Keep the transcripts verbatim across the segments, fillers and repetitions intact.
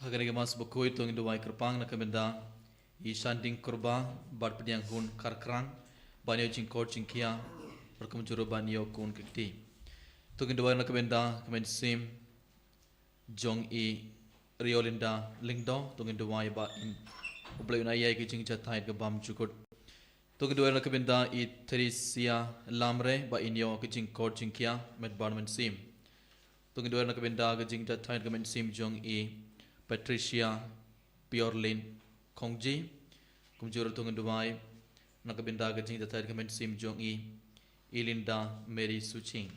Ha kane ka Mass bakhuid to ngin duwai kyrpang na ka bynta i Shanding Kyrba bad Pdiang Hun Kharkrang ban ïoh jingkoit jingkhiah bad kumjuh ruh ban ïoh khun ka kti. To ngin duwai na ka bynta ka mynsiem jong i Riolinda Lyngdoh, to ngin duwai ba in U Blei un ai ïa i ka jingjahthait ka bymjukut. To ngin duwai na ka bynta i Theresia Lamre ba in ïoh ka jingkoit jingkhiah met bad mynsiem. To ngin duwai na ka bynta ka jingjahthait ka mynsiem jong i Patricia Piorlin Khongji. Kumjuh ruh to ngin duwai na ka bynta ka jingjahthait ka mynsiem jong i Elinda Mary Suching.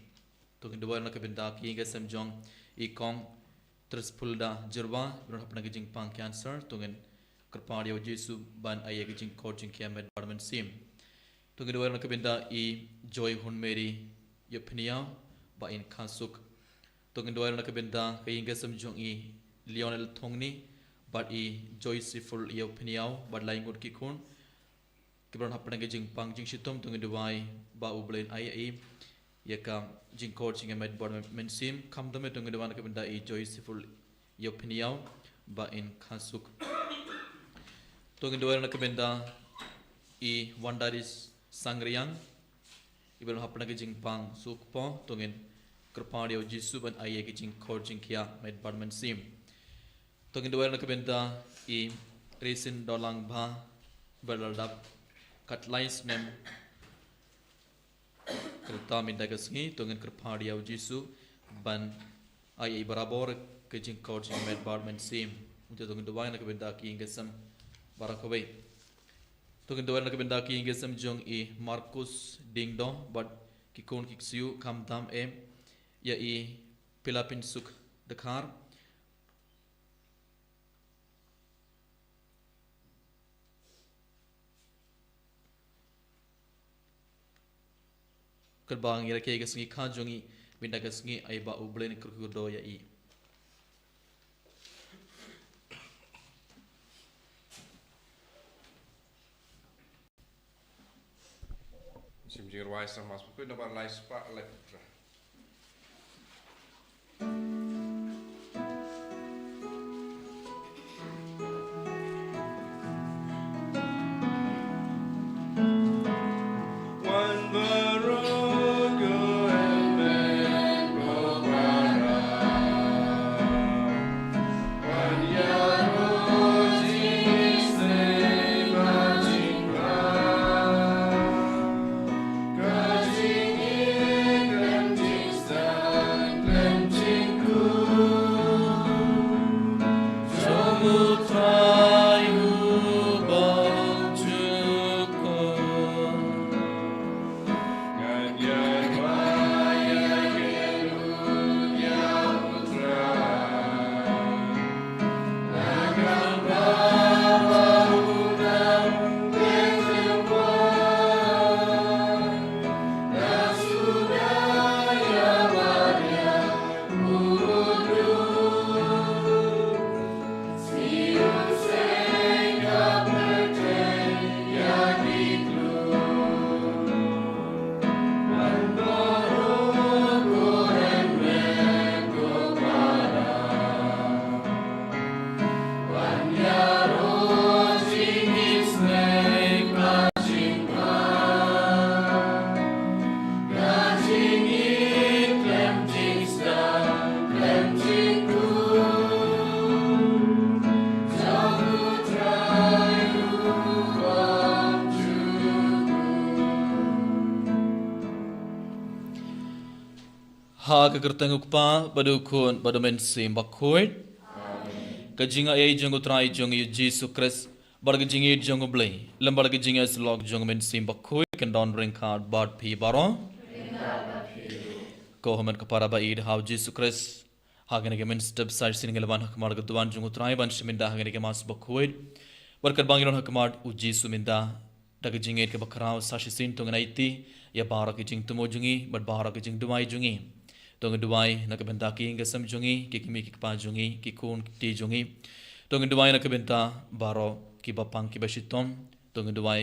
To ngin duwai na ka bynta ki ïing ki sem jong i Kong Trispulda Jyrwa ba don hapdeng ka jingpang cancer, to ngin kyrpad ïa U Jisu ban ai ïa ka jingkoit jingkhiah met bad mynsiem. To ngin duwai na ka bynta i Joy Hun Mary Ïohpynïaw ba in kha suk. To ngin duwai na ka bynta ka ïing ki sem jong i Lionel Thongni bad i Joyceful Ïohpynïaw bad lai ngut ki khun kiba don hapdeng ka jingpang jingshitom, to ngin duwai ba U Blei un ai ïa i ïa ka jingkoit jingkhiah met bad mynsiem. Khamtam eh to ngin duwai na ka bynta i Joyceful Ïohpynïaw ba in kha suk. To ngin duwai na ka bynta i Wandaris Sangriang iba don hapdeng ka jingpang suk po, to ngin kyrpad ïa U Jisu ban ai ïa ka jingkoit jingkhiah met bad mynsiem. To ngin duwai na ka bynta i Risin Dolang Bha ba la dap khatlai snem ka rta mynta ka sngi, to ngin kyrpad ïa U Jisu ban ai ïa i barabor ka jingkoit jingkhiah met bad mynsiem. Kumta to ngin duwai na ka bynta ki ïing ki sem baroh kawei. To ngin duwai na ka bynta ki ïing ki sem jong i Markus Dingdoh bad ki khun ki ksiew, khamtam eh ïa i Pilapin Suk Dkhar. Katba ngi rakhe ïa ka sngi kha jong ngi, mynta ka sngi ai ba U Blei un kyrkhu kyrdoh ïa i. Shim jingrwai sa Mass bakhuid nombar lai spah laiphew phra. Ha ka kyrteng u Kpa bad u Khun bad u Mynsiem Bakhuid. Ka jingai jong u Trai jong ngi u Jisu Khrist, bad ka jingïeit jong u Blei, lem bad ka jingïasyllok jong u Mynsiem Bakhuid kan don ryngkat bad phi baroh. Ko hynmen ko para ba ïeit ha u Jisu Khrist, ha kane ka mynstep sa shisien ngi la wan ha khmat ka duwan jong u Trai ban shim minda ha kane ka Mass bakhuid. Bad katba ngi don ha khmat u Jisu minda, da ka jingïeit kaba khraw sa shisien to ngin aiti ïa baroh ki jingthmu jong ngi bad baroh ki jingduwai jong ngi. To ngin duwai na ka bynta ki ïing ki sem jong ngi, ki kmie ki kpa jong ngi, ki khun ki kti jong ngi. To ngin duwai na ka bynta baroh kiba pang kiba shitom. To ngin duwai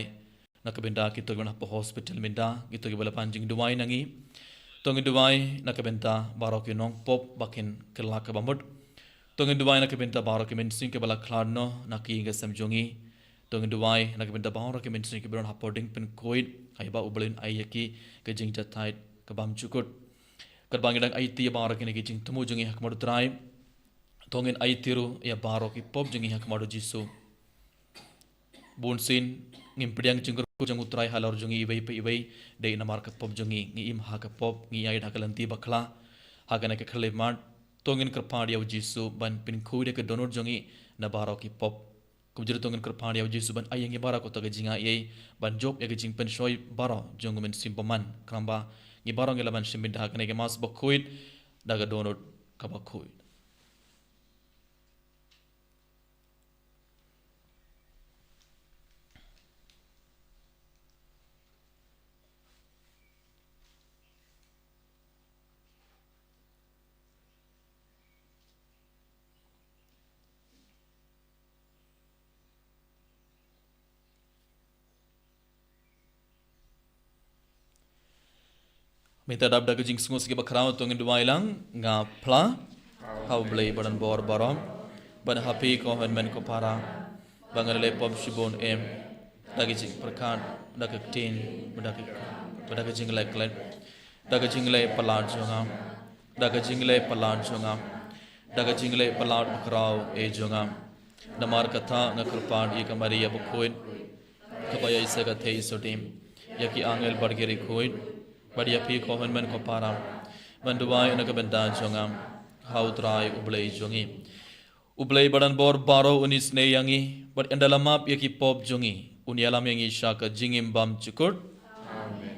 na ka bynta kito kiba na ha hospital minda, kito kiba la pan jingduwai na ngi. To ngin duwai na ka bynta baroh ki nongpop ba kin kylla kaba mut. To ngin duwai na ka bynta baroh ki mynsiem kiba la khlad noh na ki ïing ki sem jong ngi. To ngin duwai na ka bynta baroh ki mynsiem kiba don hapoh dieng pynkhuid, ha kaba U Blei un ai ïa ki ka jingjahthait ka bymjukut. Katba ngi dang aiti ïa baroh kine ki jingthmu jong ngi ha khmat U Trai, to ngin aiti ruh ïa baroh ki pop jong ngi ha khmat U Jisu. Bun sien ngim pdiang jingkyrkhu jong U Trai halor jong ngi iwei pa iwei, dei namar ka pop jong ngi, ngi im ha ka pop, ngi ïaid ha ka lynti bakla, ha kane ka khyllipmat. To ngin kyrpad ïa U Jisu ban pynkhuid ïa ka dohnud jong ngi na baroh ki pop. Kumjuh ruh to ngin kyrpad ïa U Jisu ban ai ïa ngi baroh kato ka jingaiei ban jop ïa ka jingpynshoi baroh jong U Mynsiem Bakhuid, khnang ba ngi baroh ngi lah ban shim bynta ha kane ka Mass bakhuid da ka dohnud kaba khuid. Mynta dap da ka jingsngewsih bakhraw to ngin duwai lang, nga phla ha U Blei ba donbor baroh, bad ha phi ko hynmen ko para, ba nga la leh pop shibun em, da ka jingpyrkhat, da ka ktien, bad da ka, bad da ka jingleh klet, da ka jingleh palat jong nga, da ka jingleh palat jong nga, da ka jingleh palat bakhraw eh jong nga. Namar kata nga kyrpad ïa ka Maria bakhuid, kaba ïaishah ka thei sudim, ïa ki angel bad ki riewkhuid, bad ïa phi ko hynmen ko para, ban duwai na ka bynta jong nga ha U Trai U Blei jong ngi. U Blei ba donbor baroh un isynei ïa ngi, bad ynda la map ïa ki pop jong ngi, un ïalam ïa ngi sha ka jingim bymjukut. Amen.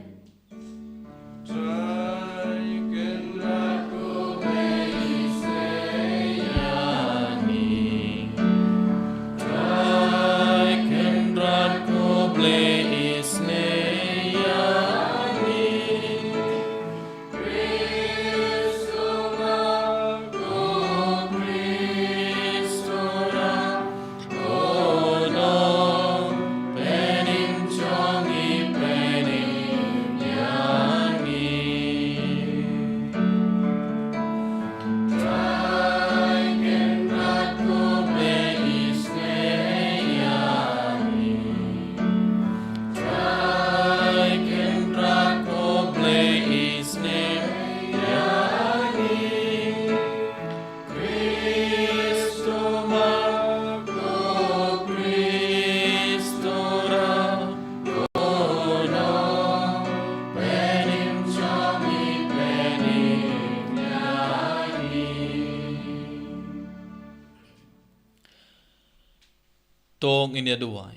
To ngin ïa duwai.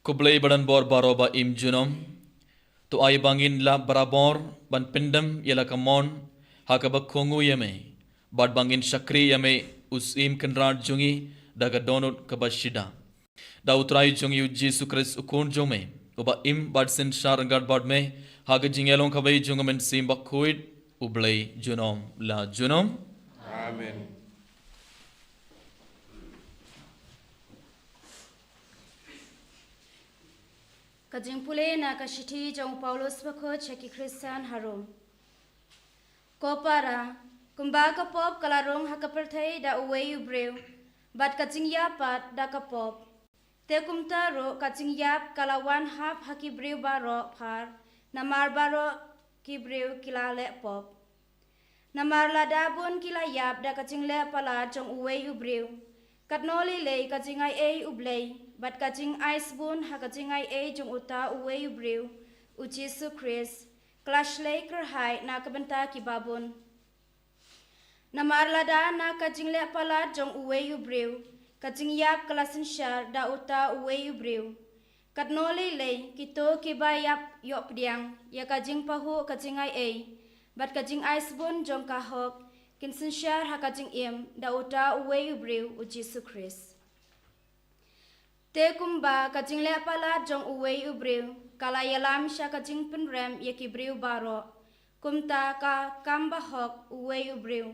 Ko Blei ba donbor baroh ba im junom, to ai ba ngin lah barabor ban pyndem ïa la ka mon ha kaba kohnguh ïa me, bad ba ngin shakri ïa me, U Syiem Kynrad jong ngi, da ka dohnud kaba shida. Da U Trai jong ngi U Jisu Khrist U Khun jong me, uba im bad synshar ryngkat bad me ha ka jingïalong kawei jong U Mynsiem Bakhuid, U Blei junom la junom. Amen. Ka jingpule na ka shithi jong u Paulus bakhuid sha ki Khristan ha Rom. Ko para, kumba ka pop ka la rung ha ka pyrthei da uwei u briew, bad ka jingïap pat da ka pop, te kumta ruh ka jingïap ka la wan hap ha ki briew baroh phar, namar baroh ki briew ki la leh pop. Namar lada bun ki la ïap da ka jingleh palat jong uwei u briew, katno lei lei ka jingaiei U Blei, bad ka jingaisbun ha ka jingaiei jong uta uwei u briew, U Jisu Khrist, ka la shlei kyrhai na ka bynta ki babun. Namar lada na ka jingleh palat jong uwei u briew, ka jingïap ka la synshar da uta uwei u briew, katno lei lei kito kiba ïap ïoh pdiang ïa ka jingpahuh ka jingaiei, bad ka jingaisbun jong ka hok, kin synshar ha ka jingim da uta uwei u briew U Jisu Khrist. Te kumba ka jingleh palat jong uwei u briew ka la ïalam sha ka jingpynrem ïa ki briew baroh, kumta ka kam bahok uwei u briew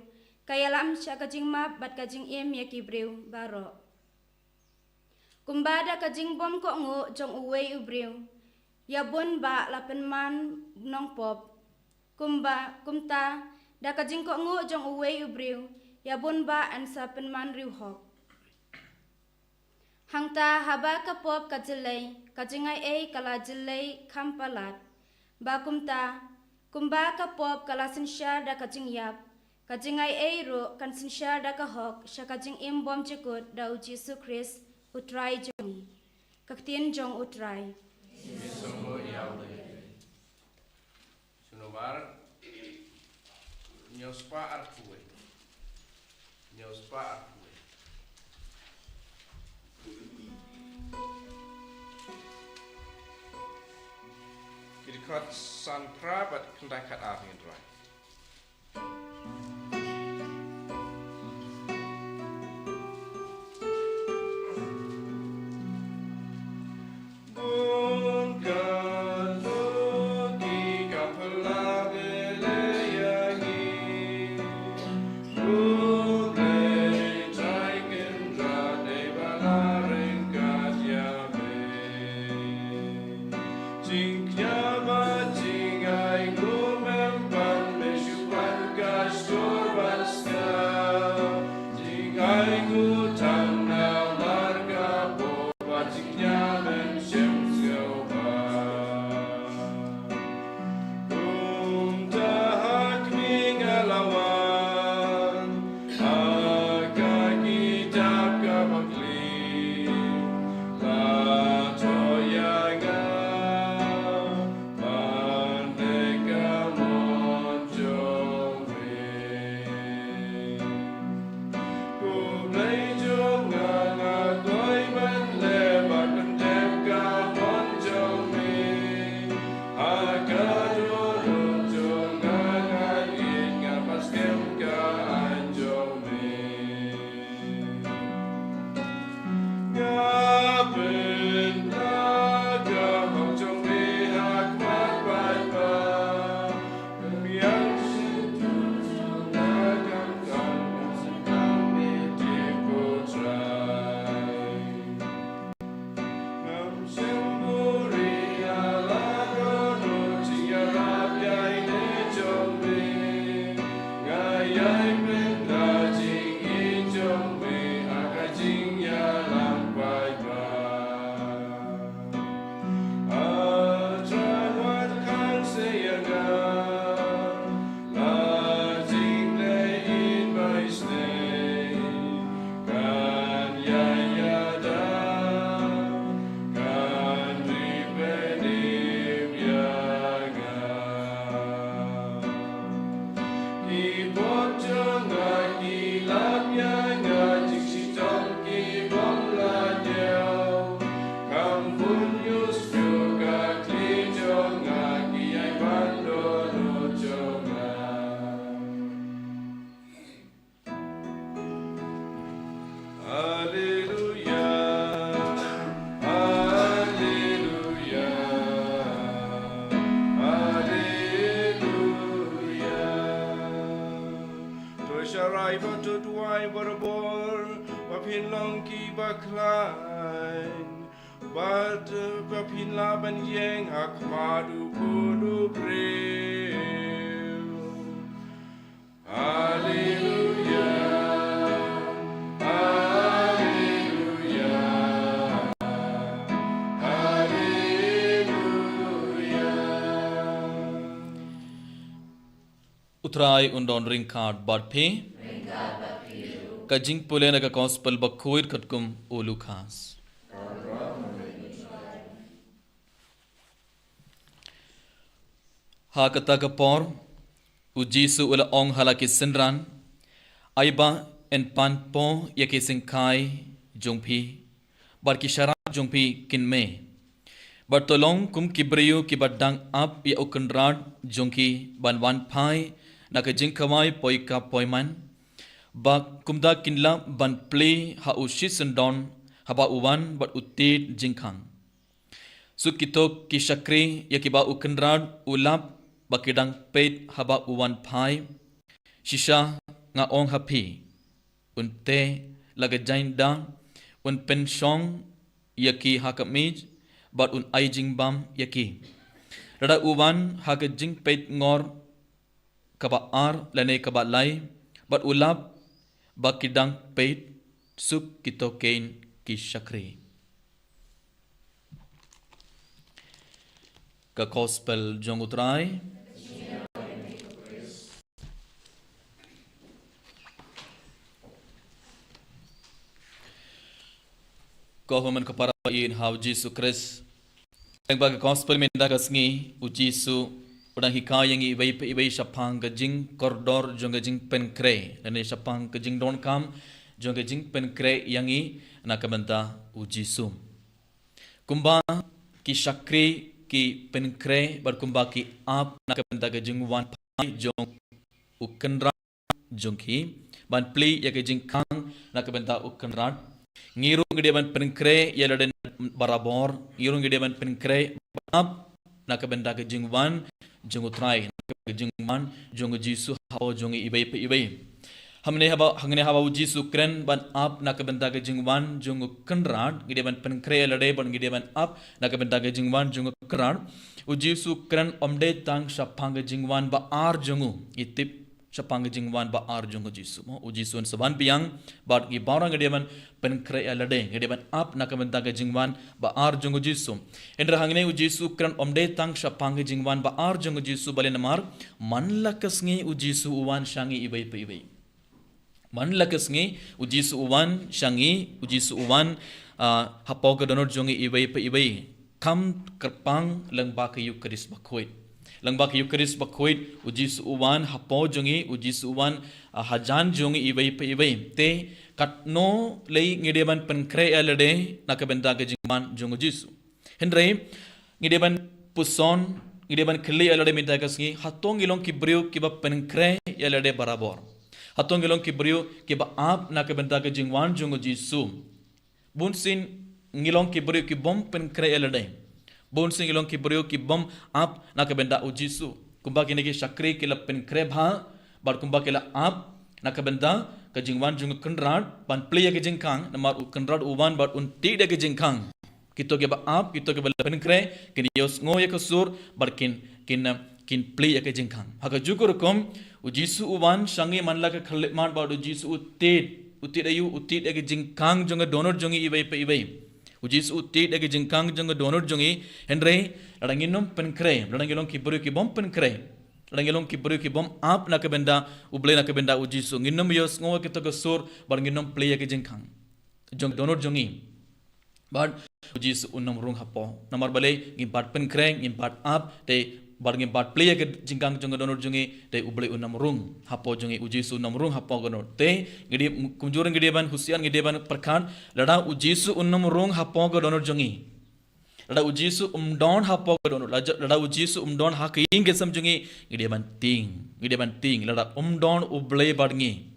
ka ïalam sha ka jingmap bad ka jingim ïa ki briew baroh. Kumba da ka jingbymkohnguh jong uwei u briew, ïa bun bah la pynman nongpop, kumba, kumta, Da ka jingkohnguh jong uwei u briew, ïa bun bah yn sa pynman riewhok. Hangta haba ka pop ka jyllei, ka jingaiei ka la jyllei kham palat. Ba kumta, kumba ka pop ka la synshar da ka jingïap, ka jingaiei ruh kan synshar da ka hok sha ka jingim bymjukut da u Jisu Khrist, u Trai jong ngi. Ka ktien jong u Trai. Sngewbha ïa u David. Sngewbha. Hynñiew spah arphew wei. Hynñiew spah arphew wei. Ki dkhot san phra bad khyndai khatar ngin rwai. Jingkñia bad jingainguh mem ban me shu pan ka stor ban skhem. Jingainguh tang namar ka bor bad jingkñia mem shym sngewbha. Kumta ha khmih nga la wan, ha ka kitab kaba khlieh la thoh ïa nga ban leh ka mon jong me. Ko Blei jong nga, nga kloi ban leh bad pyndep ka mon jong me. Ha ka dohnud jong nga, nga ïeit, nga pat skhem ka aiñ jong me. Nga pynbna ka hok jong me ha khmat paidbah. Pynbiang shyntur jong nga, kam khang, kam sngewthuh me, ko Trai. Ngam shym buhrieh ïa la ka dohnud jingïarap ïaineh jong me. Nga ïai pynda jingïeit jong me ha ka jingïalang paidbah. A Trai, wat khang seh ïa nga. La jingïeit ba isynei kan ïai ïada, kan ri pynim ïa nga. Ki pop jong nga ki lap ïa nga, jingshitom ki bym la ñiew. Kham bun ïa u sngewthuh ka khlieh jong nga, ki ïai ban dohnud jong nga. Haleluia, haleluia, haleluia. To sharai bad to duwai barabor, ba phin long kiba khlaiñ, bad ba phin lah ban ïeng ha khmat u khun u briew. Haleluia, haleluia, haleluia. U Trai un don ryngkat bad phi. Ka jingpule na ka Gospel bakhuid katkum u Lukas. Ha kata ka por, u Jisu u la ong ha la ki synran, ai ba yn pan pop ïa ki syngkai jong phi, bad ki sharai jong phi kin mih. Bad to long kum ki briew kiba dang ap ïa u kynrad jong ki ban wan phai na ka jingkhawai poi ka poi man. Ba kumta kin lah ban plie ha u shisyndon haba u wan bad u tied jingkhang. Suk kito ki shakri ïa kiba u kynrad u lap ba ki dang peit haba u wan phai. Shisha nga ong ha phi, un teh la ka jaiñda, un pynshong ïa ki ha ka miej, bad un ai jingbam ïa ki. Lada u wan ha ka jingpeit ngor, kaba ar lane kaba lai, bad u lap ba ki dang peit suk kito kein ki shakri. Ka Gospel jong U Trai. Ko hynmen ko para ba ïeit ha U Jisu Khrist. Lyngba ka Gospel mynta ka sngi, U Jisu u dang hikai ïa ngi iwei pa iwei shaphang ka jingkordor jong ka jingpynkhreh, lane shaphang ka jingdonkam jong ka jingpynkhreh ïa ngi na ka bynta U Jisu. Kumba ki shakri ki pynkhreh bad kumba ki ap na ka bynta ka jingwan phai jong u kynrad jong ki, ban plie ïa ka jingkhang na ka bynta u kynrad. Ngi ruh ngi dei ban pynkhreh ïa lade barabor, ngi ruh ngi dei ban pynkhreh bad ap na ka bynta ka jingwan jong U Trai, na ka bynta ka jingwan jong U Jisu hapoh jong ngi iwei pa iwei. Hangne haba, hangne haba U Jisu u kren ban ap na ka bynta ka jingwan jong u kynrad, ngi dei ban pynkhreh ïa lade bad ngi dei ban ap na ka bynta ka jingwan jong u kynrad. U Jisu u kren ym dei tang shaphang ka jingwan ba ar jong u. Ngi tip shaphang ka jingwan ba ar jong U Jisu mo. U Jisu un sa wan biang, bad ngi baroh ngi dei ban pynkhreh ïa lade, ngi dei ban ap na ka bynta ka jingwan ba ar jong U Jisu. Hynrei hangne U Jisu u kren ym dei tang shaphang ka jingwan ba ar jong U Jisu, balei namar man la ka sngi U Jisu u wan sha ngi iwei pa iwei. Man la ka sngi U Jisu u wan sha ngi, U Jisu u wan, ah, hapoh ka dohnud jong ngi iwei pa iwei. Kham kyrpang lyngba ka Eukharist bakhuid. Lyngba ka Eukharist bakhuid, U Jisu u wan hapoh jong ngi, U Jisu u wan, ah, hajan jong ngi iwei pa iwei. Te katno lei ngi dei ban pynkhreh ïa lade na ka bynta ka jingwan jong U Jisu. Hynrei ngi dei ban puson, ngi dei ban kylli ïa lade mynta ka sngi, hato ngi long ki briew kiba pynkhreh ïa lade barabor? Hato ngi long ki briew kiba ap na ka bynta ka jingwan jong U Jisu? Bunsien ngi long ki briew ki bym pynkhreh ïa lade. Bunsien ngi long ki briew ki bym ap na ka bynta U Jisu. Kumba kine ki shakri ki la pynkhreh bha, bad kumba ki la ap na ka bynta ka jingwan jong u kynrad, ban plie ïa ka jingkhang, namar u kynrad u wan bad un tied ïa ka jingkhang. Kito kiba ap, kito kiba la pynkhreh, kin ïohsngew ïa ka sur, bad kin, kin, kin plie ïa ka jingkhang. Ha kajuh ka rukom, U Jisu u wan sha ngi man la ka khyllipmat bad U Jisu u tied, u tied aïu, u tied ïa ka jingkhang jong ka dohnud jong ngi iwei pa iwei. U Jisu u tied ïa ka jingkhang jong ka dohnud jong ngi, hynrei lada ngin ym pynkhreh, lada ngi long ki briew ki bym pynkhreh, lada ngi long ki briew ki bym ap na ka bynta U Blei, na ka bynta U Jisu, ngin ym ïohsngew ïa kito ka sur, bad ngin ym plie ïa ka jingkhang jong ka dohnud jong ngi. Bad U Jisu un ym rung hapoh. Namar balei? Ngim pat pynkhreh, ngim pat ap, te bad ngim pat plie ïa ka jingkhang jong ka dohnud jong ngi, te U Blei un ym rung hapoh jong ngi, U Jisu un ym rung hapoh ka dohnud. Te ngi dei, kumjuh ruh ngi dei ban husiar, ngi dei ban pyrkhat, lada U Jisu un ym rung hapoh ka dohnud jong ngi, lada U Jisu um don hapoh ka dohnud, lada, lada U Jisu um don ha ka ïing ka sem jong ngi, ngi dei ban tieng, ngi dei ban tieng, lada um don U Blei bad ngi.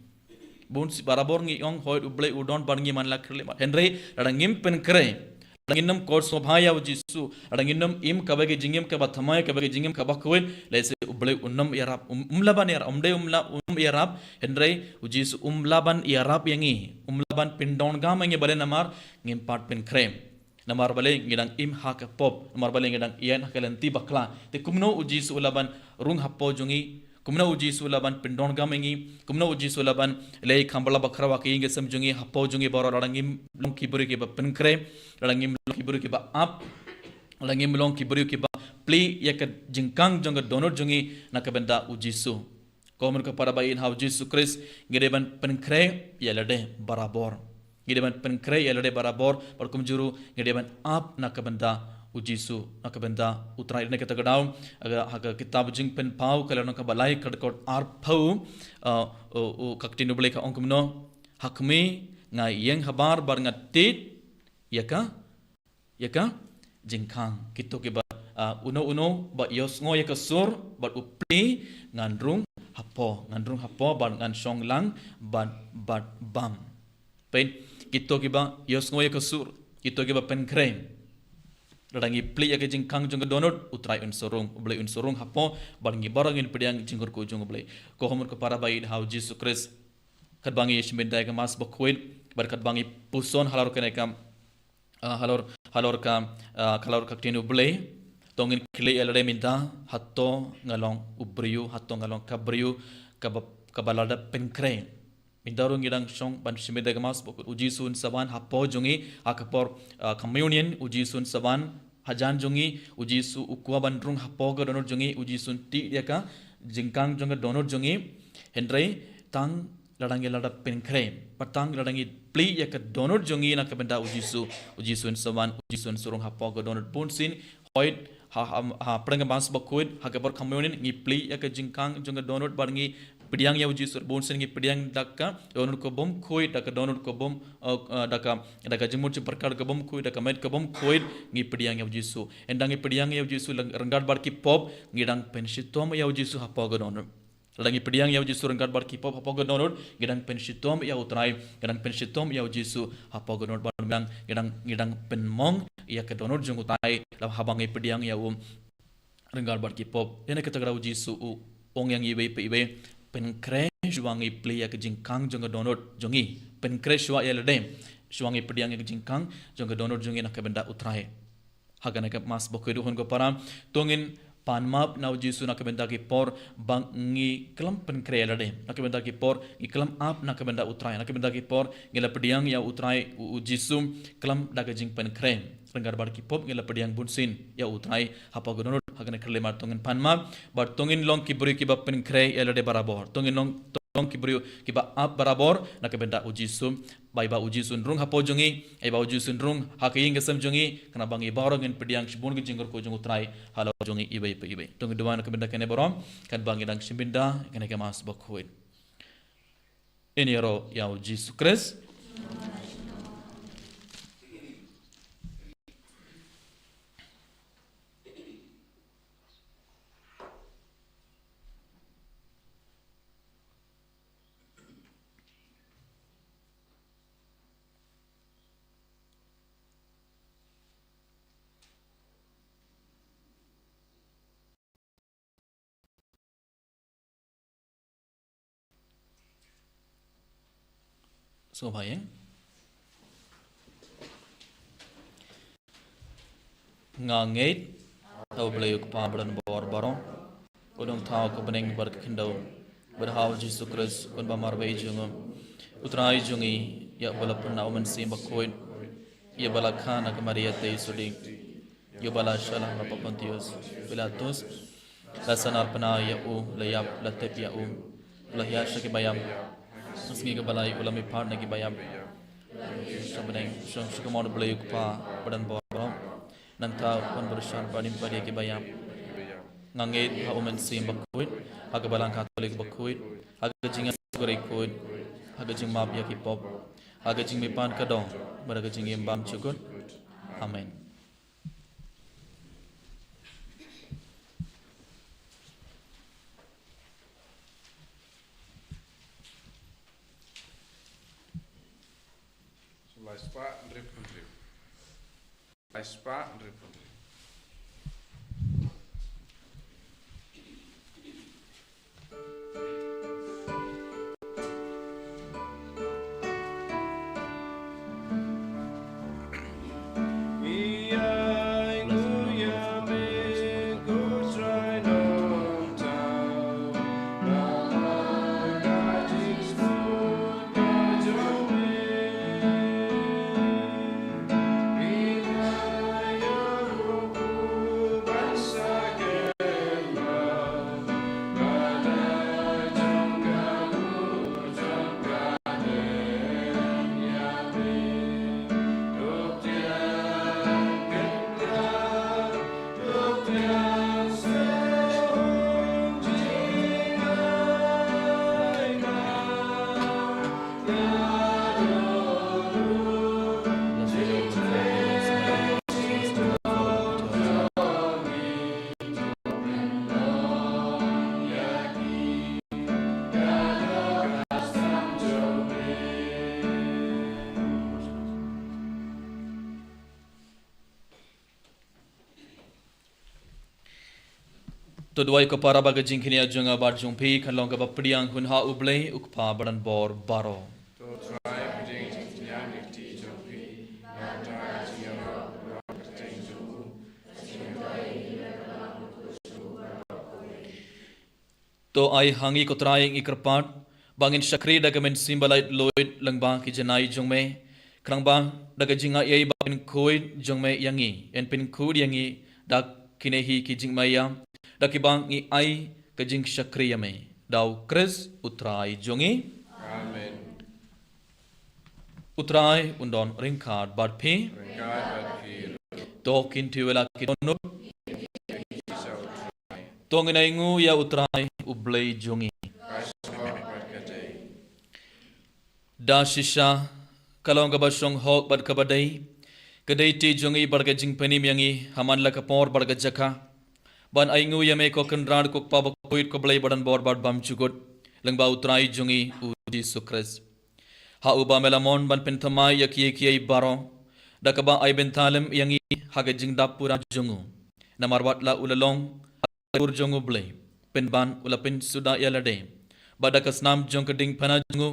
Bunsien barabor ngi ong, hooid U Blei u don bad ngi man la ka khyllipmat. Hynrei lada ngim pynkhreh, lada ngin ym khot sngewbha ïa U Jisu, lada ngin ym im kawei ka jingim kaba thymmai, kawei ka jingim kaba khuid, lehse U Blei un ym ïarap, um, um lah ban ïarap, um dei um lah, um ïarap, hynrei U Jisu um lah ban ïarap ïa ngi, um lah ban pyndonkam ïa ngi, balei namar ngim pat pynkhreh. Namar balei? Ngi dang im ha ka pop. Namar balei? Ngi dang ïeng ha ka lynti bakla. Te kumno U Jisu u lah ban rung hapoh jong ngi? Kumno U Jisu u lah ban pyndonkam ïa ngi? Kumno U Jisu u lah ban leh kham bala bakhraw ha ka ïing ka sem jong ngi, hapoh jong ngi baroh, lada ngim long ki briew kiba pynkhreh, lada ngim long ki briew kiba ap, lada ngim long ki briew kiba plie ïa ka jingkhang jong ka dohnud jong ngi na ka bynta U Jisu? Ko hynmen ko para ba ïeit ha U Jisu Khrist, ngi dei ban pynkhreh ïa lade barabor. Ngi dei ban pynkhreh ïa lade barabor, bad kumjuh ruh ngi dei ban ap na ka bynta U Jisu, na ka bynta U Trai. Lane kata ka daw, ha ka, ha ka kitab Jingpynpaw ka lynnong kaba lai, ka dkhot arphew, uh, u, u, ka ktien U Blei ka ong kumno: Ha khmih nga ïeng habar bad nga tied ïa ka ïa ka jingkhang. Kito kiba, ah, uno uno ba ïohsngew ïa ka sur bad u plie, ngan rung hapoh, ngan rung hapoh bad ngan shong lang bad, bad bam. Peit, kito kiba ïohsngew ïa ka sur, kito kiba pynkhreh. Lada ngi plie ïa ka jingkhang jong ka dohnud, U Trai un sa rung, U Blei un sa rung hapoh, bad ngi baroh ngin pdiang jingkyrkhu jong U Blei. Ko hynmen ko para ba ïeit ha U Jisu Khrist, katba ngi ïashim bynta ïa ka Mass bakhuid, bad katba ngi puson halor kane ka, ah, halor, halor ka, ah, halor ka ktien U Blei, To ngin kylli ïa lade mynta, hato nga long u briew, hato nga long ka briew, kaba, kaba lada pynkhreh. Mynta ruh ngi dang shong ban shim ïa ka Mass Bakhuid, u Jisu un sa wan hapoh jong ngi, ha ka por, ah, communion, u Jisu un sa wan hajan jong ngi, u Jisu u kwah ban rung hapoh ka dohnud jong ngi, u Jisu un tih ïa ka jingkhang jong ka dohnud jong ngi. Hynrei tang lada ngi lada pynkhreh, bad tang lada ngi plie ïa ka dohnud jong ngi na ka bynta u Jisu, u Jisu un sa wan, u Jisu un sa rung hapoh ka dohnud bunsien, hooid, ha, ha, ha pdeng ka Mass Bakhuid, ha ka por communion, ngi plie ïa ka jingkhang jong ka dohnud bad ngi pdiang ïa u Jisu bunsien, ngi pdiang da ka dohnud ka bym khuid, da ka dohnud ka bym, eh, eh, da ka, da ka jingmut jingpyrkhat ka bym khuid, da ka met ka bym khuid, ngi pdiang ïa u Jisu. Ynda ngi pdiang ïa u Jisu leng-, ryngkat bad ki pop, ngi dang pynshitom ïa u Jisu hapoh ka dohnud. Lada ngi pdiang ïa u Jisu ryngkat bad ki pop hapoh ka dohnud, ngi dang pynshitom ïa u Trai, ngi dang pynshitom ïa u Jisu hapoh ka dohnud bad ngi dang, ngi dang, ngi dang pynmong ïa ka dohnud jong u Trai, lada haba ngi pdiang ïa u ryngkat bad ki pop. Ïa kane ka kyrteng u Jisu u ong ïa ngi iwei pa iwei, pynkhreh shuwa ngi plie ïa ka jingkhang jong ka dohnud jong ngi. Pynkhreh shuwa ïa lade, shuwa ngi pdiang ïa ka jingkhang jong ka dohnud jong ngi na ka bynta u Trai. Ha kane ka Mass Bakhuid, hun ko para, to ngin pan map na u Jisu na ka bynta ki por ba ngi khlem pynkhreh ïa lade, na ka bynta ki por ngi khlem ap na ka bynta u Trai, na ka bynta ki por ngi la pdiang ïa u Trai, u, u Jisu, khlem da ka jingpynkhreh. Ryngkat bad ki pop ngi la pdiang bunsien ïa u Trai hapoh ka dohnud. Ha kane ka khyllipmat to ngin pan map, bad to ngin long ki briew kiba pynkhreh ïa lade barabor. To ngin long, to long ki briew kiba ap barabor na ka bynta u Jisu. Ba ïa ba u Jisu un rung hapoh jong ngi, ïa ba u Jisu un rung ha ka ïing ka sem jong ngi, khnang ba ngi baroh ngin pdiang shibun ka jingkyrkhu jong u Trai halor jong ngi iwei pa iwei. To ngin duwai na ka bynta kane baroh, katba ngi dang shim bynta ïa kane ka Mass Bakhuid. Ngin ïaroh ïa u Jisu Khrist. Sngewbha ïa. Nga ngeit ha U Blei U Kpa badonbor baroh, u nongthaw ka bneng bad ka khyndew, bad ha U Jisu Khrist, u Khun ba marwei jong u, U Trai jong ngi, ïa uba la pynlong na U Mynsiem Bakhuid, ïa uba la kha na ka Maria Theisotti, ïa uba la shyllangh na Pontius Pilatus, la sahnarphna ïa u, la ïap, la tep ïa u, la hiar sha ki baïap. Ha ka sngi kaba lai u la mihpat na ki baïap, sha bneng, shong sha kamon U Blei U Kpa badonbor baroh. Nangta un byrshang ban im pat ïa ki baïap. Nga ngeit ha U Mynsiem Bakhuid, ha ka Balang Katholik bakhuid, ha ka jingïasuk bakhuid, ha ka jingmap ïa ki pop, ha ka jingmihpat ka doh, bad ha ka jingim bymjukut. Amen. Lai spah hynriew phew hynriew. Lai spah hynriew phew hynriew. To duwai ko para ba ka jingkyrkhu jong nga bad jong phi kan long kaba pdiang hun ha U Blei U Kpa badonbor baroh. To Trai pdiang jingkyrkhu jong phi, nangta jingïaroh bad ka kyrteng jong u. To ai ha ngi ko Trai ngi kyrpad ba ngin shakri da ka mynsiem ba laitluid lyngba ki janai jong me, khnang ba da ka jingai ei ba pynkhuid jong me ïa ngi, yn pynkhuid ïa ngi da kine hi ki jingmaïa, da kiba ngi ai ka jingshakri ïa me. Da u Khrist u Trai jong ngi. Amen. U Trai un don ryngkat bad phi. Ryngkat bad phi. To kin thiah ïa la ki dohnud. To ngin ai nguh ïa u Trai u Blei jong ngi. Da shisha ka long kaba shong hok bad kaba dei, ka dei ti jong ngi bad ka jingpynim ïa ngi ha man la ka por bad ka jaka, ban ai nguh ïa me ko Kynrad ko Kpa bakhuid ko Blei badonbor bad bymjukut, lyngba u Trai jong ngi u Jisu Khrist. Ha uba me la mon ban pynthymmai ïa kiei kiei baroh, da kaba ai bynta lem ïa ngi ha ka jingdap pura jong u. Namar wat la u la long ha ka dur jong u Blei, pynban u la pynsuda ïa lade, bad da ka snam jong ka diengphna jong u,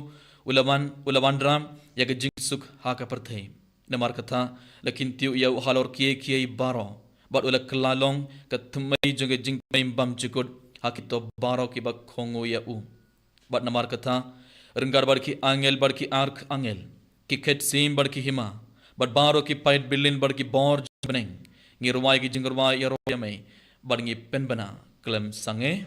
u la wan, u la wanrah ïa ka jingsuk ha ka pyrthei. Namar kata, la kyntiew ïa u halor kiei kiei baroh, bad u la kylla long ka thymmei jong ka jingthymmei bymjukut ha kito baroh kiba kohnguh ïa u. Bad namar kata, ryngkat bad ki angel bad ki archangel, ki khetsim bad ki hima, bad baroh ki paid bilin bad ki bor jong bneng, ngi rwai ki jingrwai ïaroh ïa me, bad ngi pynbna khlem sangeh.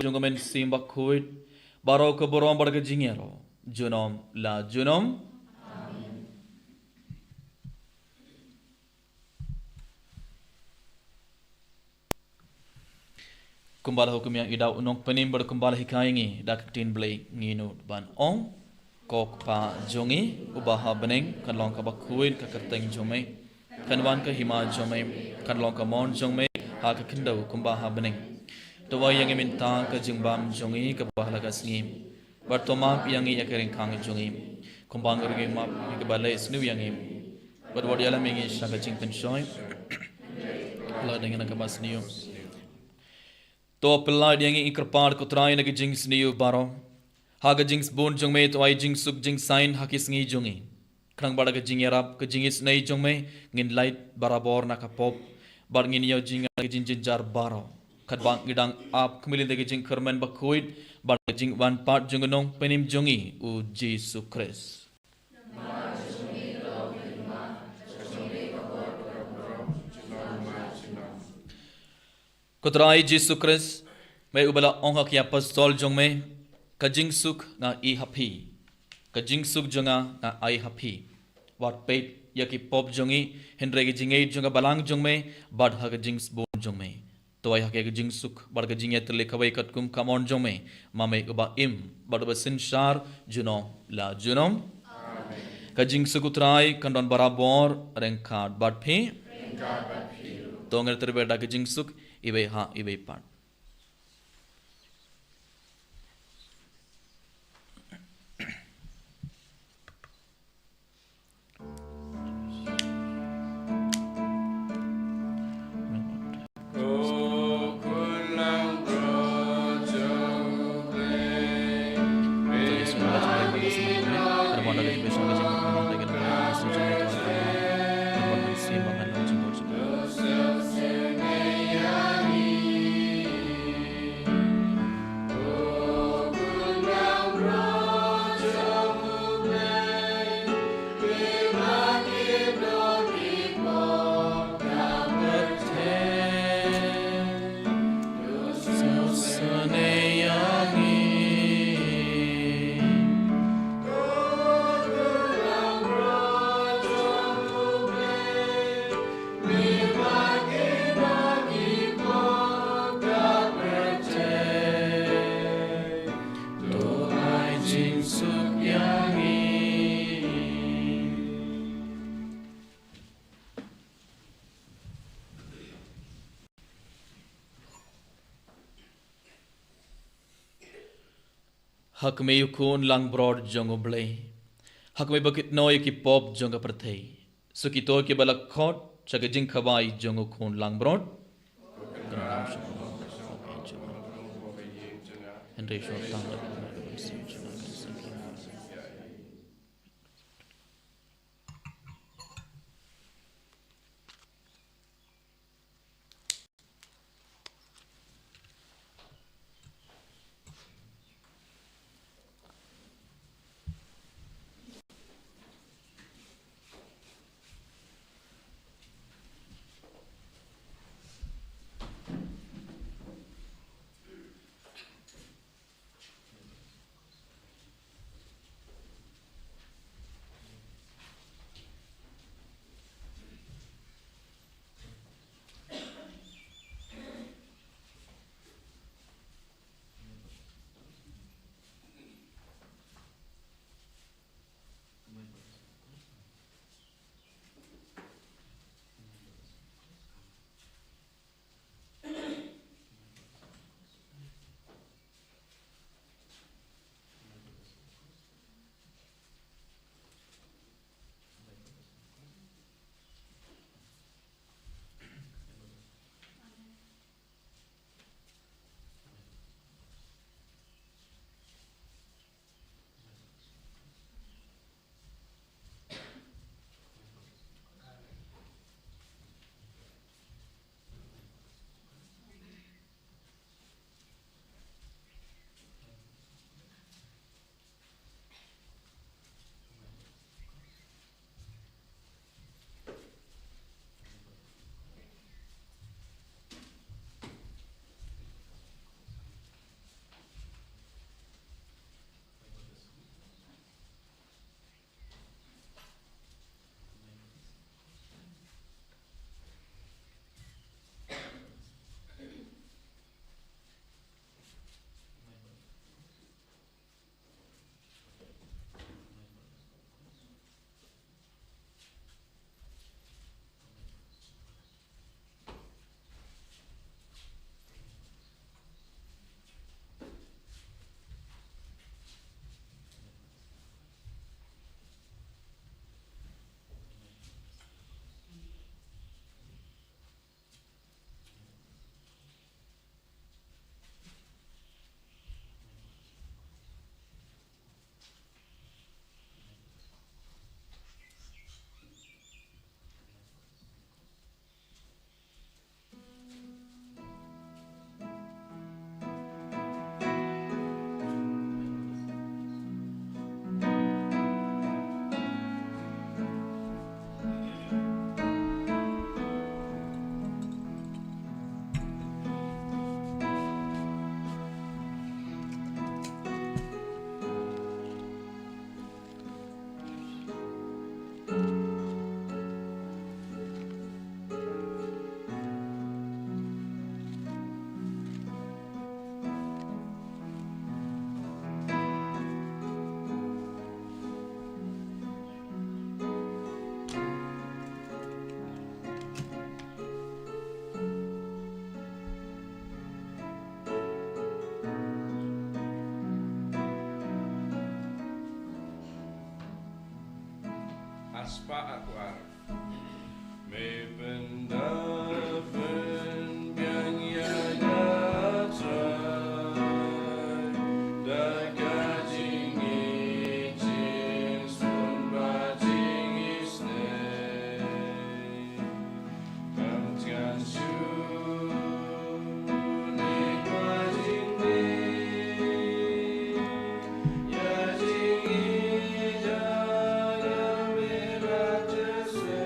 jong ka Mynsiem Bakhuid, baroh ka burom bad ka jingïaroh junom la junom. Kumba la hukum ïa i da u nongpynim bad kumba la hikai ïa ngi da ka ktien Blei, ngi nud ban ong: Ko Kpa jong ngi uba ha bneng, kan long kaba khuid ka kyrteng jong me, kan wan ka hima jong me, kan long ka mon jong me ha ka khyndew kumba ha bneng. To ai ïa ngi mynta ka jingbam jong ngi kaba ha la ka sngi, bad to map ïa ngi ïa ki ryngkang jong ngi, kumba ngi ruh ngi map ïa kiba leh sniew ïa ngi, bad wat ïalam ïa ngi sha ka jingpynshoi, lada ngi na kaba sniew. To pyllait ïa ngi, ngi kyrpad ko Trai, na ka jingsniew baroh. Ha ka jingsbun jong me to ai jingsuk jingsaiñ ha ki sngi jong ngi, khnang ba da ka jingïarap ka jingisynei jong me ngin lait barabor na ka pop, bad ngin ïoh jingngeit ha ka jingjynjar baroh, katba ngi dang ap khmih da ka jingkyrmen bakhuid bad ka jingwan pat jong u Nongpynim jong ngi, u Jisu Khrist. Ko Trai Jisu Khrist, me uba la ong ha ki apostol jong me: Ka jingsuk nga ai ha phi, ka jingsuk jong nga nga ai ha phi. Wat peit ïa ki pop jong ngi, hynrei ka jingngeit jong ka balang jong me bad ha ka jingsbun jong me. To ai ha ki ka jingsuk bad ka jingïatylli kawei katkum ka mon jong me, ma me uba im bad uba synshar junom la junom. Ka jingsuk u Trai kan don barabor ryngkat bad phi. To ngin tyrwa da ka jingsuk iwei ha iwei pat. Ha kmie u khun langbrot jong U Blei, ha kmie ba kit noh ïa ki pop jong ka pyrthei. Suk ito kiba la khot sha ka jingkhawai jong u khun langbrot. Hynrei shu tang da spah arphew ar. Me pynda pynbiang ïa nga Trai da ka jingïeit, jingsngewbha, jingisynei. Kam tngan shuh ne kwah jingmih ïa jingïeit jong nga, me rat shisha.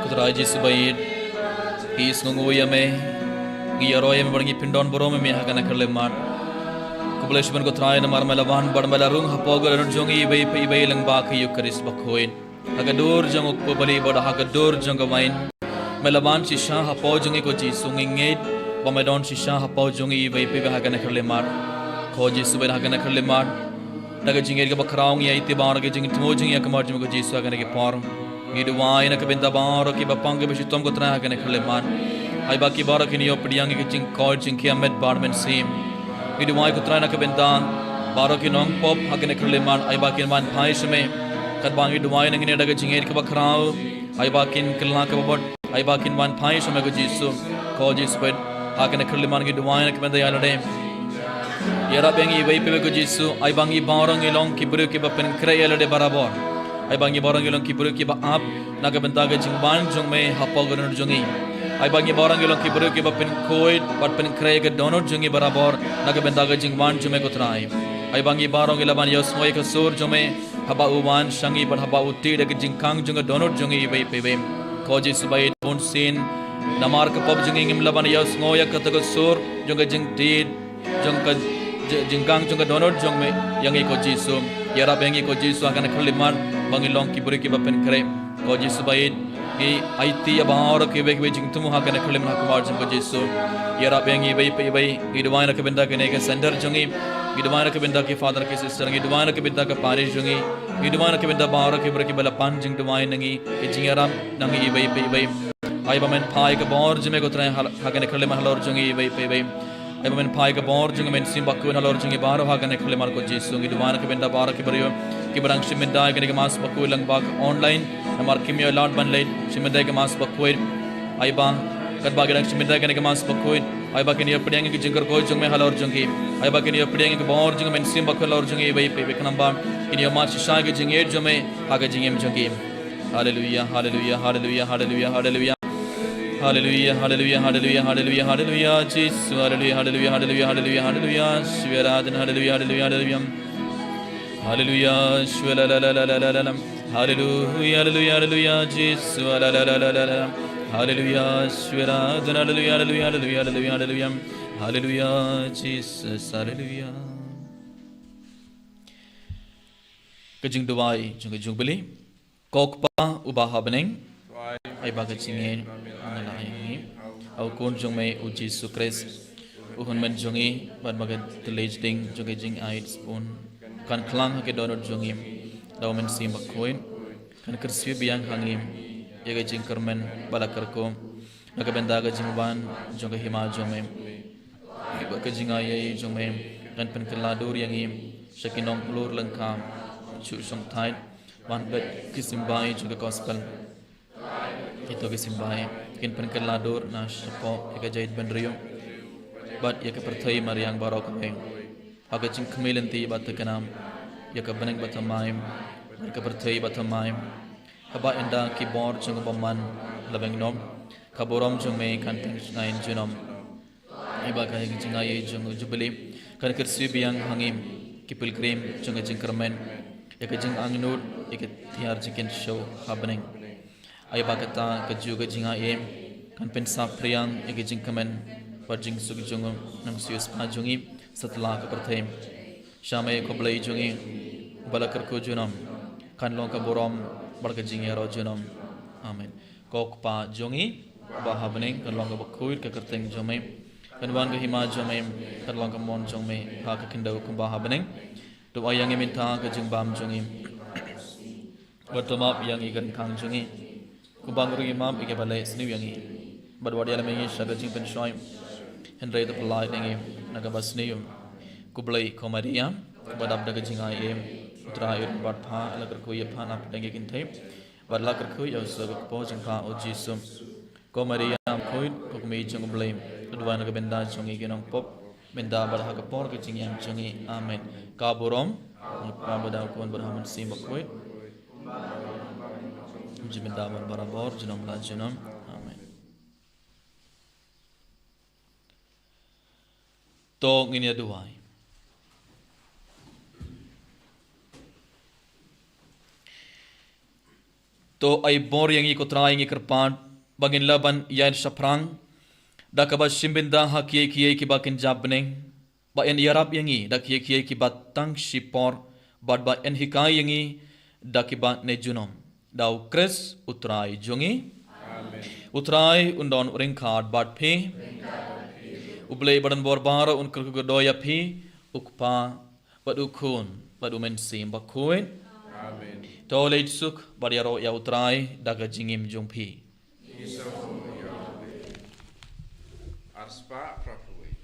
Ko Trai Jisu ba ïeit, ngi sngewnguh ïa me, ngi ïaroh ïa me bad ngi pyndonburom ïa me ha kane ka khyllipmat. Khublei shibun ko Trai namar me la wan bad me la rung hapoh ka dohnud jong ngi iwei pa iwei lyngba ka Eukharist bakhuid. Ha ka dur jong u kpu bali bad ha ka dur jong ka wain. Me la wan shisha hapoh jong ngi ko Jisu, ngi ngeit ba me don shisha hapoh jong ngi iwei pa iwei ha kane ka khyllipmat. Ko Jisu, ba ha kane ka khyllipmat, da ka jingngeit kaba khraw ngi aiti baroh ki jingthmu jong ngi ha khmat jong me ko Jisu ha kane ka por. Ngi duwai na ka bynta baroh kiba pang kiba shitom ko Trai ha kane ka khyllipmat. Ai ba ki baroh kin ïoh pdiang ïa ka jingkoit jingkhiah met bad mynsiem. Ngi duwai ko Trai na ka bynta baroh ki nongpop ha kane ka khyllipmat, ai ba kin wan phai sha me. Katba ngi duwai na ngi ne da ka jingngeit kaba khraw, ai ba kin kylla kaba bud, ai ba kin wan phai sha me ko Jisu. Ko Jisu, ba ha kane ka khyllipmat ngi duwai na ka bynta ïa lade. Ïarap ïa ngi iwei pa iwei ko Jisu, ai ba ngi baroh ngi long ki briew kiba pynkhreh ïa lade barabor. Ai ba ngi baroh ngi long ki briew kiba ap na ka bynta ka jingwan jong me hapoh ka dohnud jong ngi. Ai ba ngi baroh ngi long ki briew kiba pynkhuid bad pynkhreh ïa ka dohnud jong ngi barabor na ka bynta ka jingwan jong me ko Trai. Ai ba ngi baroh ngi lah ban ïohsngew ïa ka sur jong me haba u wan sha ngi bad haba u tih da ka jingkhang jong ka dohnud jong ngi iwei pa iwei. Ko Jisu ba ïeit, bunsien namar ka pop jong ngi ngim lah ban ïohsngew ïa kata ka sur jong ka jingtih jong ka j-, jingkhang jong ka dohnud jong me ïa ngi ko Jisu. Ïarap ïa ngi ko Jisu ha kane ka khyllipmat ba ngin long ki briew kiba pynkhreh. Ko Jisu ba ïeit, ngi aiti ïa baroh kiwei kiwei jingthmu ha kane ka khyllipmat ha khmat jong me ko Jisu. Ïarap ïa ngi iwei pa iwei, ngi duwai na ka bynta kane ka center jong ngi. Ngi duwai na ka bynta ki father ki sister, ngi duwai na ka bynta ka parish jong ngi. Ngi duwai na ka bynta baroh ki briew kiba la pan jingduwai na ngi, ki jingïarap na ngi iwei pa iwei. Ai ba men phai ka bor jong me ko Trai ha, ha kane ka khyllipmat halor jong ngi iwei pa iwei. Ai ba men phai ka bor jong me Mynsiem Bakhuid halor jong ngi baroh ha kane ka khyllipmat ko Jisu. Ngi duwai na ka bynta baroh ki briew kiba dang shim bynta ïa kane ka Mass Bakhuid lyngba ka online. Namar kim ïoh lad ban leit shim bynta ïa ka Mass Bakhuid. Ai ba katba ki dang shim bynta ïa kane ka Mass Bakhuid, ai ba kin ïoh pdiang ïa ka jingkyrkhu jong me halor jong ki. Ai ba kin ïoh pdiang ïa ka bor jong me Mynsiem Bakhuid halor jong ngi iwei pa iwei, khnang ba kin ïoh mad shisha ïa ka jingïeit jong me ha ka jingim jong ki. Haleluia, haleluia, haleluia, haleluia, haleluia. Haleluia, haleluia, haleluia, haleluia, haleluia, Jisu, haleluia, haleluia, haleluia, haleluia, haleluia, Shwera Adon, haleluia, haleluia, haleluia. Haleluia, Shwela la la la la la la la. Haleluia, haleluia, haleluia, Jisu, la la la la la la. Haleluia, Shwera Adon, haleluia, haleluia, haleluia, haleluia, haleluia. Haleluia, Jisu, haleluia. Ka jingduwai jong ka Jubilee. Ko Kpa uba ha bneng, ai ba ka jingngeit ngi la ai ïa ngi ha u Khun jong me u Jisu Khrist, u hynmen jong ngi, bad ba ka thylliej ding jong ka jingaid sbun kan khlang ha ki dohnud jong ngi da u Mynsiem Bakhuid, kan kyrsiew biang ha ngi ïa ka jingkyrmen ba la kyrkhu na ka bynta ka jingwan jong ka hima jong me. Ba ka jingaiei jong me kan pynkylla dur ïa ngi sha ki nonglur lyngkha, shu shongthait ban bad ki symbai jong ka gospel. Ito ki symbai kin pynkylla dur na shapoh ïa ka jaid bynriew bad ïa ka pyrthei mariang baroh kawei, ha ka jingkhmih lynti bad thikna ïa ka bneng bathymmai bad ka pyrthei bathymmai. Haba ynda ki bor jong u bymman la bynrap, ka burom jong me kan teng shngain junom. Ïa ba ka jingaiei jong u Jubili kan kyrsiew biang ha ngi ki pilgrim jong ka jingkyrmen ïa ka jingangnud ïa ka tiar jingkynshew ha bneng. Ïa ba kata ka juh ka jingaiei kan pynsaphriang ïa ka jingkmen bad jingsuk jong u nongsiewspah jong ngi satlak ka pyrthei. Sha me ko Blei jong ngi, ba la kyrkhu junom, kan long ka burom bad ka jingïaroh junom. Amen. Ko Kpa jong ngi ba ha bneng, kan long ka bakhuid ka kyrteng jong me. Kan wan ka hima jong me, kan long ka mon jong me ha ka khyndew kumba ha bneng. To ai ïa ngi mynta ka jingbam jong ngi, bad to map ïa ngi ka ryngkang jong ngi, kumba ngi ruh ngi map ïa kiba leh sniew ïa ngi. Bad wat ïalam ïa ngi sha ka jingpynshoi, hynrei to pyllait ïa ngi na kaba sniew. Ko Blei, ko Maria ba dap da ka jingaiei, U Trai u don bad pha. La kyrkhu ïa pha napdeng ki kynthei, bad la kyrkhu ïa u seh ka kpoh jong pha, U Jisu. Ko Maria bakhuid, ko Kmie jong U Blei, to duwai na ka bynta jong ngi ki nongpop, mynta bad ha ka por ka jingïap jong ngi. Amen. Ka burom ha U Kpa bad ha U Khun bad ha U Mynsiem Bakhuid, mynta bad barabor, junom la junom. Amen. To ngin ïa duwai. To ai bor ïa ngi ko Trai, ngi kyrpad ba ngin lah ban ïaid shaphrang da kaba shim bynta ha kiei kiei kiba kynja bneng, ba yn ïarap ïa ngi da kiei kiei kiba tang shipor, bad ba yn hikai ïa ngi da kiba ne junom. Da U Khrist U Trai jong ngi. Amen. U Trai un don ryngkat bad phi. U Blei ba don bor baroh un kyrkhu kyrdoh ïa phi, U Kpa bad U Khun bad U Mynsiem Bakhuid. Amen. To leit suk bad ïaroh ïa U Trai da ka jingim jong phi. Arspah phra phew wei.